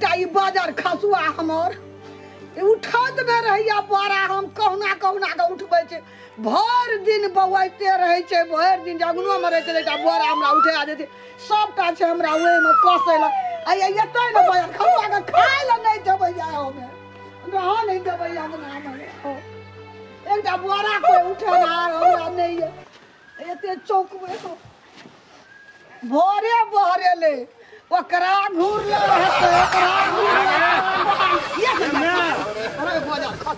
एकटा ई बाजार खसुआ हमर उठैत नहि रहैया बड़ा, हम कहुना कहुना के उठबै छै। भरि दिन बौआइते रहै छै, भरि दिन जगनोमे रहै छै। एकटा बोरा हमरा उठा देतै, सबटा छै हमरा ओहिमे कसै लए। आ एतै ने बाजार खसुआ के खाय लए नहि देबै, हमे रहऽ नहि देबै अंगनामे। एकटा बोरा कोइ उठेनाहार हमरा नहि यऽ। एते चौकबै भोरे बहरेलै, ओकरा घूरले हेतै, ओकरा घूरले।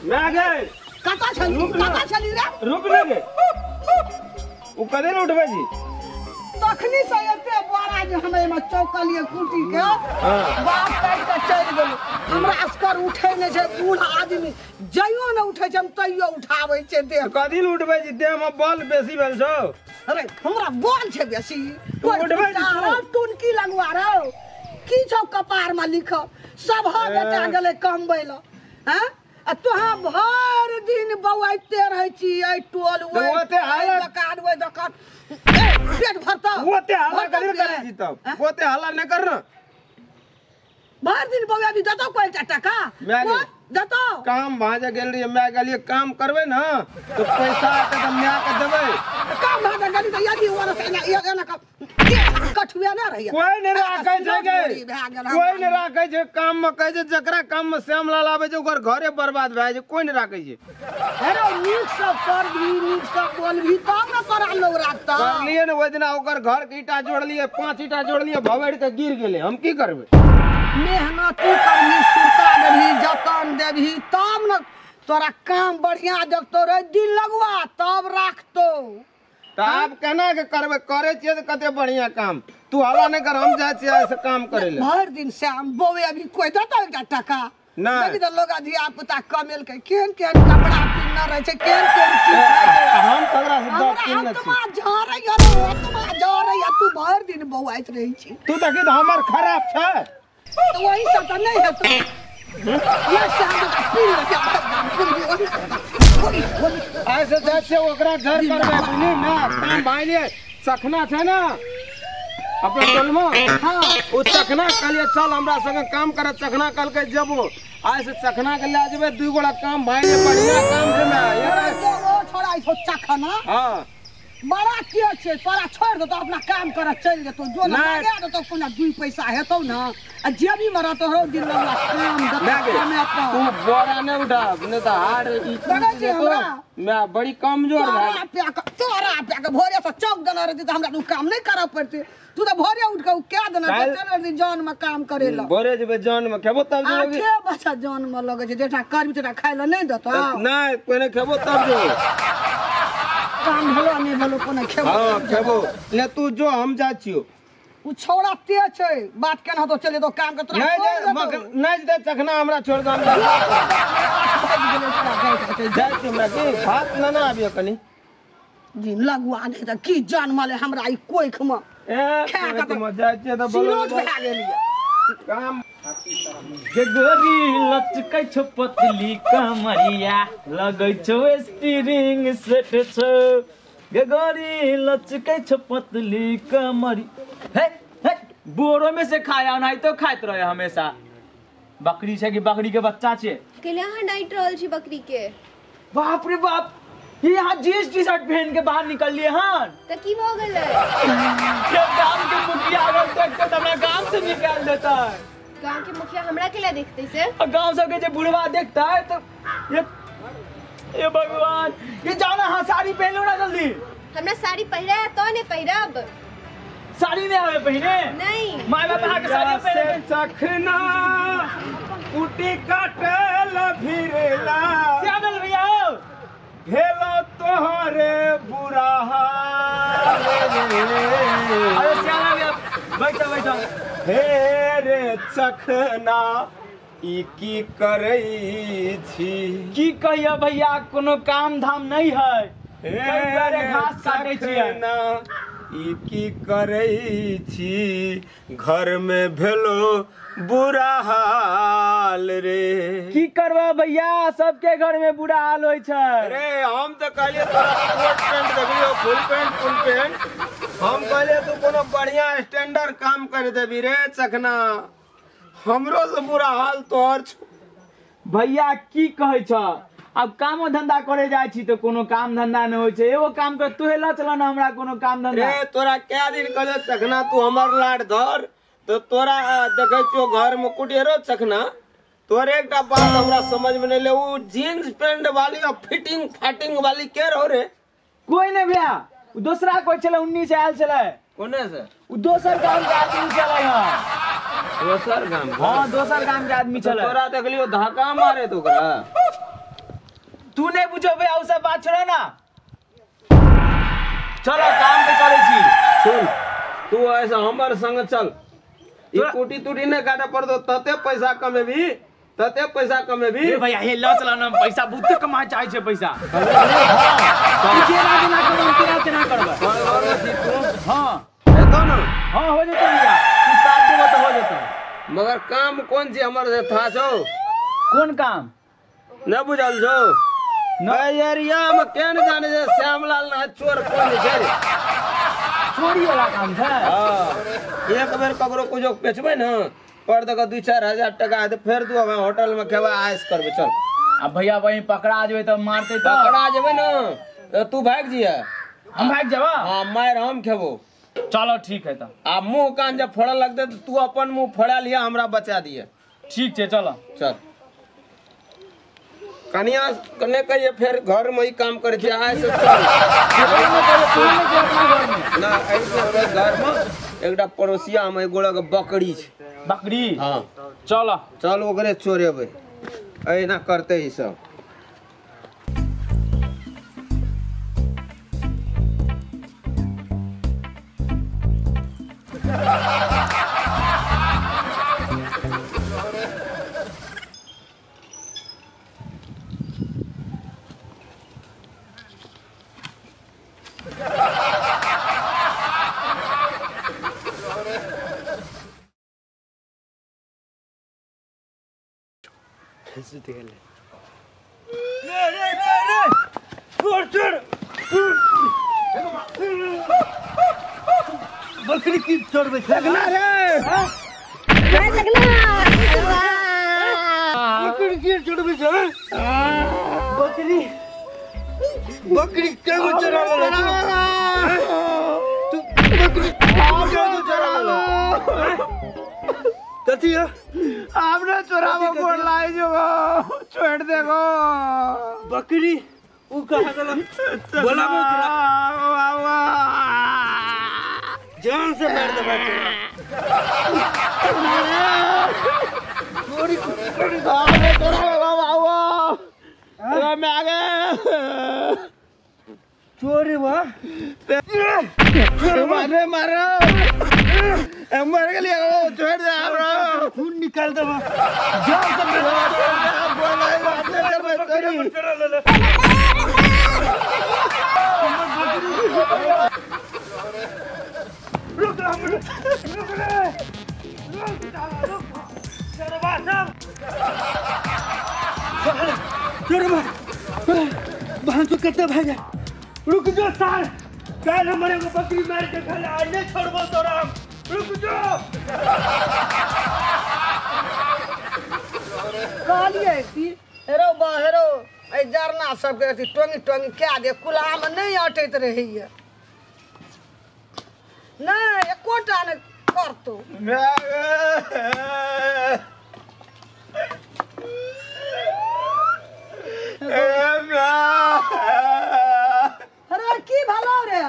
मैं गए कतऽ छली, कतऽ छली रे? रुक ने गे, ओ कदे ने उठबै छी? तखनी से एते बोरा जे हम एहिमे चौकलियै कुटी के बाप काटि के चलि गेलै। हमरा असगर उठै नहि छै, बूढ़ आदमी जइयो ने उठै छै, हम तैयो उठाबै छै देह। कदी ने उठबै छी? देह में बल बेसी भेल छौ। अरे हमरा बल छै बेसी? उठबै छी टुनकी लगवा रौ की छौ कपार में लिखल? सब बेटा गेलै कमबै लए। हैं आ तोहाँ भरि दिन बौआइते रहै छी एहि टोल ओहि दोकान ओहि दोकान, पेट भरतौ? ओते हल्ला कथी करै छी तब? ओते हल्ला नहि कर न। भरि दिन बौआबी, देतौ कोइ एकटा टका देतौ? काम भाजे गेल रहियै, माय गेलियै काम करबै ने तऽ पैसा एतै तऽ मायके देबै। काम भाजे गेली तऽ यदि ओना एना कठुए नहि रहैया। कोइ नहि राखै छै गे, कोइ नहि राखै छै काम मे। कहै छै जकरा काम मे श्यामलाल आबै छै ओकर घरे बर्बाद भए जाइ छै, कोइ नहि राखै छै। अरे नीक सब करबी, नीक सब बोलबी तब ने तोरा लोग राखतौ। करलियै ने ओहि दिना ओकर घर के ईटा जोड़लियै, 5 ईटा जोड़लियै, भवरि के गिर गेलै। हम की करबै? मेहनती करबी, सुरता देबही, जतन देबही तब ने तोरा काम बढ़िया देखतौ रे, दिन लगवा तब राखतौ। तऽ आब केना के करबै? करै छियै तऽ कते बढ़िया काम। तू हल्ला नहि कर, हम जाइ छियै से काम करै लए। भरि दिन श्याम बौए अभी कोइ देतौ एकटा टका? नहि। देखी तऽ लोग धिया पुता कमेलकै, केहन केहन कपड़ा पिन्हने रहै छै, केहन केहन चीज खाइ छै। हम तकरा से दऽ किनने छी। आत्मा झरैया रे, आत्मा झरैया, तू भरि दिन बौआइत रहै छी। तू देखी तऽ हमर खराब छै। तऽ वही सब तऽ नहि हेतौ। ऐसे जाइ छियै ओकरा घर करबै, बुझली ने? काम भाइले चखना छै ने अपना टोलमे, ओ चखना कहलियै चल हमरा संगे काम करे, चखना कहलकै जेबो। आइ से चखना के लए जेबै, 2 गोटा काम भाइले, बढ़िया काम छै। छोड़ा चखना हाँ बड़ा के छै, तोरा छोड़ि देतौ, अपना काम करऽ चलि जेतौ। जो लगा देतौ कोनो 2 पैसा हेतौ ने, आ जेबी मे रहतौ हौ दिन लगला काम देतौ समय पर। तू बोरा नहि उठा, नहि तऽ हार ई छै हमरा। मैं बड़ी कमजोर भए तोरा प्या के भोरे से चौक देने रहती तऽ हमरा तू काम नहि करऽ पड़तै। तू तऽ भोरे उठि कऽ कए देने चलि रहती जन मे काम करे लए। भोरे जेबै जन मे खेबो तब जेबै। 8 बजे जन मे लगै छै, जेठा करबी तेठा खाय लए नहि देतौ। नहि पहिने खेबो तब जेबै। काम भेलो नहि भेलो कोनो खेबो। हाँ खेबो ने, तू जो हम जाइ छियौ। ओ छौड़ा तेज छै, बात केना हेतौ चलि जेतौ काम के तोरा नहीं नहि दे चखना हमरा छोड़ दे। हम जाइ छियौ, हमरा की भात लेना आबियौ कनी जी लगुआ नहि तऽ की जनमलै हमरा ई कोखि मे। जाइ छियै तऽ सिनोट भए गेलियै काम। गोरी लचकै छौ पतली कमरिया, लगै छौ स्टीरिंग सेट छौ। गोरी लचकै छौ पतली कमरी। हे हे बोरो में से खाया नहीं तो खाइत रहे हमेशा। बकरी छै कि बकरी के बच्चा छै? केले अहाँ डांटि रहल छी बकरी के? बाप रे बाप, ये यहाँ जींस टी शर्ट पहन के बाहर निकल लिए हन। त की भ गेलै? ये गांव के मुखिया अगर देखते त हमरा गांव से निकाल देता। गांव के मुखिया हमरा के लिए देखते से? और गांव सब के जो बुढ़वा देखता है तो ये भगवान, ये जाओ ना। हाँ साड़ी पहन लो ना जल्दी। हमरा साड़ी पहिरा है तो नहीं पहिरब। साड़ी नहीं आवे पहिने? नहीं। माय बाप आके साड़ी पहने। चखना कुटी काटल भिरला श्यामल भैया हो भेलो तोहरे बुरा हाल रे। अरे श्यामल भैया बैठो बैठो। हे रे चखना ई की करै छी? की कहिया भैया, कोनो काम धाम नहीं है, घास काटे छियै। ई की करै छी? घर में भेलो बुरा हाल रे। की करबा भैया, सबके घर में बुरा हाल होइ छै। अरे हम तऽ कहलियै तोरा कोट पैंट देखलियौ, फुल पैंट फुल पैंट, हम कहलियै तू कोनो बढ़िया स्टैंडर्ड काम कर देबी रे चखना। हमरो से बुरा हाल तोहर छौ। भैया की कहै छ, अब कामो धंधा करे जाइ छी तो कोनो काम धंधा न होइ छै। एगो काम कर तोहे ल चल ना हमरा कोनो काम धंधा। रे तोरा क्या दिन कहले चखना तू हमर लाड धर, तो तोरा देखै छियो घर में कुटेरो चखना। तोरे एकटा बात हमरा समझ में नहीं ले, उ जींस पैंट वाली और फिटिंग फाटिंग वाली के रहो रे? कोई नहीं भैया, उ दोसरा कोई छले, 19 से आयल छले। कोने से? उ दोसर गांव के आदमी छले। हां दोसर गांव? हां दोसर गांव के आदमी छले। तोरा देखलियो धक्का मारे तो ओकरा। तू नहीं बुझो भैया, उ सब बात छोड़ो ना, चलो काम पे चले छी। सुन तू ऐसा हमर संग चल, ई कुटी टूटी ने काटे पड़तो, तते पैसा कमेबी, तते पैसा कमेबी। ए भैया हे ल चल ना, पैसा बहुत कमाए चाहे छै पैसा। हां केना केना करब, केना केना करब? हां हेतो ना? हां हो जेतो भैया, तू साथ देबो तो हो जेतो। मगर काम कोन छी हमर से था छौ? कोन काम न बुझल छौ? न एरिया में केन जाने जे श्यामलाल ना चोर कोन छै। चोरी वाला काम छै? हां एक बेर ककरो कुछो बेचबै ना पर दक 2-4 हजार टका हेतै, फेर तू हम होटल में खेबै आइस करबै। चल आ भैया वहीं पकड़ा जेबै त मारतै। त पकड़ा जेबै ना त तू भाग जिया, हम भाग जेबा? हां मार हम खेबो। चलो ठीक है त। आ मुंह कान जब फोड़ा लगतै त तू अपन मुंह फोड़ा लिया, हमरा बचा दिए। ठीक छै चलो चल। कनिया कने कहिए फेर घर में ही काम करे छै, आइ से चल ना। ऐसे घर में एकटा पड़ोसिया में गोड़ा के बकरी छै। बकरी? हां चलो चल ओकरे चोरेबै, एना करते ई सब। रे रे रे रे छोड़ छोड़, बकरी की चोरबै छै लगना रे। हां लगना, बकरी की चोरबै छै? बकरी बकरी के चोरावल तू? बकरी के चोरावल कथी है? आपने चोरावो गोड़ लाई जो छोड़ देगो बकरी। उ कहा गेल? बोलाबो जान से मार देबा तोरा। चोरी चोरी आपने चोरावो बाबा अरे मैं आ गए चोरी वा मारे मारो मर गेलियै छोड़ दे हमरा, खून निकाल देबा जान से मार देबा। रुक रुक रे, रुक रुक चरवा सब चरवा बहन कते भाग। रुक जो सार, काल हमरे एगो बकरी मार के खाले आज नहीं छोड़बो तोरा हम। रुक जो कहलिए कि हेरो बा हेरो ए जरना सबके अथी टोंगी टोंगी कए दे, कुल्हा में नहीं अटैत रहैया, नहीं एकोटा नहीं करतो। अरे की भलो रे?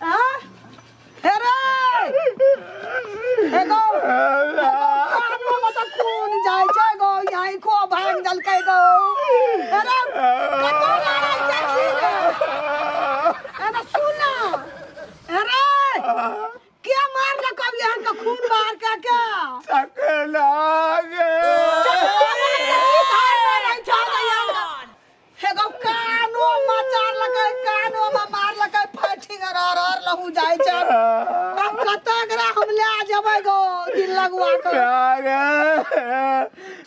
हाँ हेरे एगो कानो में तो खून जाइ छै गो, यहाँ को भाग देलकै गो। अरे कतौ लड़ाइ छै की रे? अरे सुन ना, अरे के मारलक अभी यहाँ के खून बाहर के के चकला गे एगो कानो में चारलकै, कानो में मारलकै, फाटिंग अर लहू जाइ छै। अब कतऽ एकरा हम ले जेबै गो दिन लगवा के।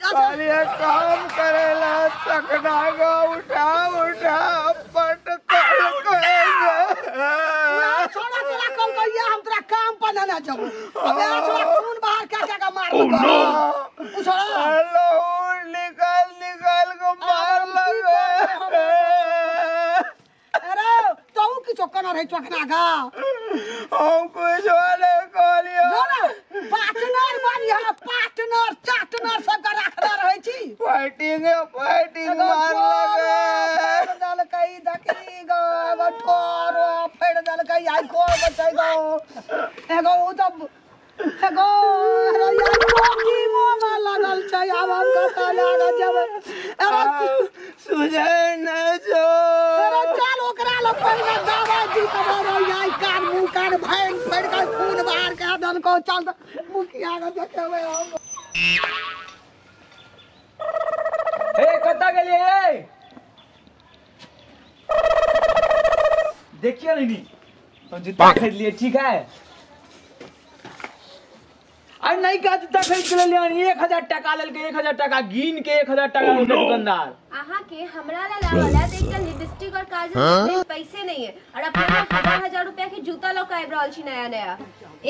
कहलिए काम करेला चकना गो उठा उठा पट कर छोड़ा तोरा कल कहिया हम तोरा काम पर ना जबो। अब छोड़ा खून बाहर क्या क्या का मारलको उ छोड़ा लहू निकाल निकाल के मारलक। अरे तू किछो कना रहे चखना का हम कुछ नहीं कहलियो। जो ना पार्टनर बनी है पार्टनर चार्टनर सब का रखले रहे छी। फाइटिंग फाइटिंग मारलक देलकै दकी गो एगो ठोरो फेड़ देलकै आई को बचै गो एगो उ त एगो अरे यार कोकी मोमा लागल छै आब हम कतऽ लाग जेबै। अरे सुझै नहि छौ। अरे चल ओकरा लग पहिने दवाई दी तब रे आई कान मुंह कान भांग फेड़ के खून बाहर के देलको। चल मुखिया के देखेबै हम। ए कतऽ गेलियै? देखियो नहीं हम जूता खरीद लिए ठीक है। अरे नहीं का जूता खरीद के लेलियै 1000 टका लेलकै 1000 टका गिन के 1000 टका लेलकै दुकानदार। अहाँ के हमरा ला लावला त एकटा लिपस्टिक और काजल के पैसे नहीं है और अपना हजार हजार रुपया के जूता लऽ के आबि रहल छी नया नया।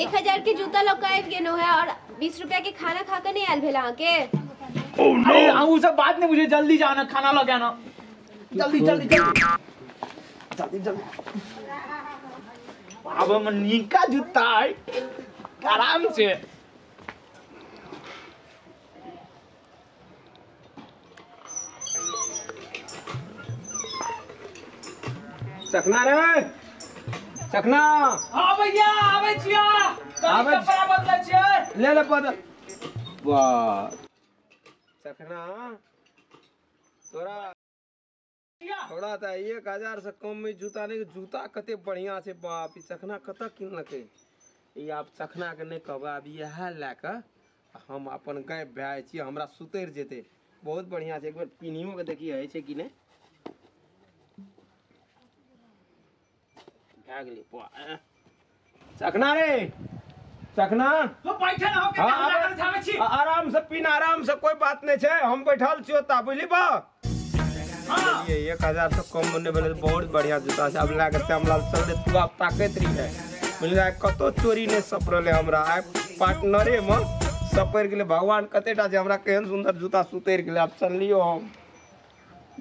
1000 के जूता लऽ के आबि गेलहुँ है और 20 रुपया के खाना खा के नहीं आयल भेल अहाँ के। अरे अहूँ सब बात नहीं बुझे जल्दी जाओ ना खाना लऽ के आना जल्दी जल्दी जल्दी जल्दी जल्दी। अब हम नीका जूता है आराम से। चखना रे चखना। हाँ भैया आबै छियै आबै कपड़ा बदलै छियै ले ले बदल। वाह चखना तोरा थोड़ा ता 1000 से कम में जूता नहीं जूता कते बढ़िया छै बाप। ई चखना कतऽ किनलकै ई आब चखना के नहीं कहबै आब इएह लए कऽ हम अपन गायब भए जाइ छियै हमरा सुतरि जेतै। बहुत बढ़िया छै एक बेर पिन्हियो के देखिए होइ छै कि नहि। भए गेलै चखना रे चखना आराम से पीना आराम से कोई बात नहीं छै हम बैठल छियो ता बुझली बा। ये 1000 से कम नहीं भेलै बहुत बढ़िया जूता छै। अब लए कऽ श्यामलाल चल दे तू आब ताकैत रही है बुझलियै कतौ चोरी नहीं सपरलै हमरा आइ पार्टनरे में सपरि गेलै भगवान कतेटा छै हमरा केहन सुंदर जूता सुतरि गेलै। आब चललियो हम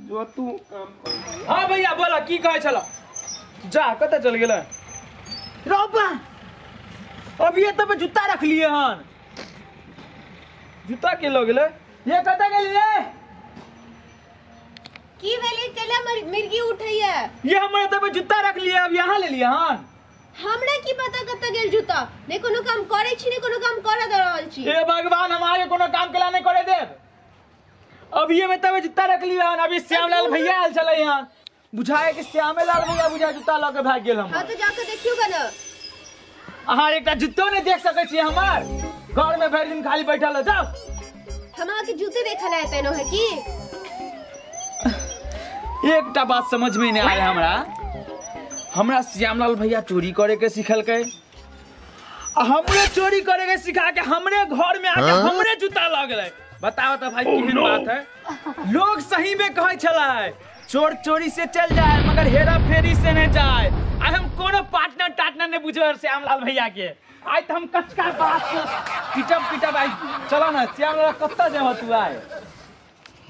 जो तू काम कर। हाँ भैया बोला की कहै छला जा कतऽ चल गेलै रौबा। अभी तब जूता रख लिए हन जूता के लऽ गेलै ये कतऽ गेलियै की भेलै केला मिर्गी उठैया ये हमरा तब जूता रख लिए अब यहाँ ले लिए हन। हमरा की पता कतऽ गेल जूता नै कोनो काम करै छी नै कोनो काम करऽ दऽ रहल छी। हे भगवान हम आगे कोनो काम केला नहीं करे देब। अभी में तब जूता रख लिए हन अभी श्यामलाल भैया आयल छलै हन बुझाए कि श्यामेलाल भैया बुझा जूता लऽ के भागि गेल हम। हां तो जाके देखियो ग न। अहाँ एकटा जूतो नहीं देख सकै छी हमर घर में भरि दिन खाली बैठल हो जाओ। हम अहाँ के जूते देखल आए तेनो है की। एकटा बात समझ में नहीं आया हमरा हमरा श्यामलाल भैया चोरी करे के सिखलकै हमरे चोरी करे के सिखा के हमरे घर में आके हमरे जूता लऽ गेलै। बताओ तो भाई केहन बात है। लोग सही में कहै छलै चोर चोरी से चल जाए मगर हेरा फेरी से नहीं जाए। आइ हम कोनो पार्टनर टार्टनर नहीं बुझे श्यामलाल भैया के। आइ तो हम कचका बात से पिटब पिटब आइ चलो ना श्यामलाल कतऽ जेबह तू आइ।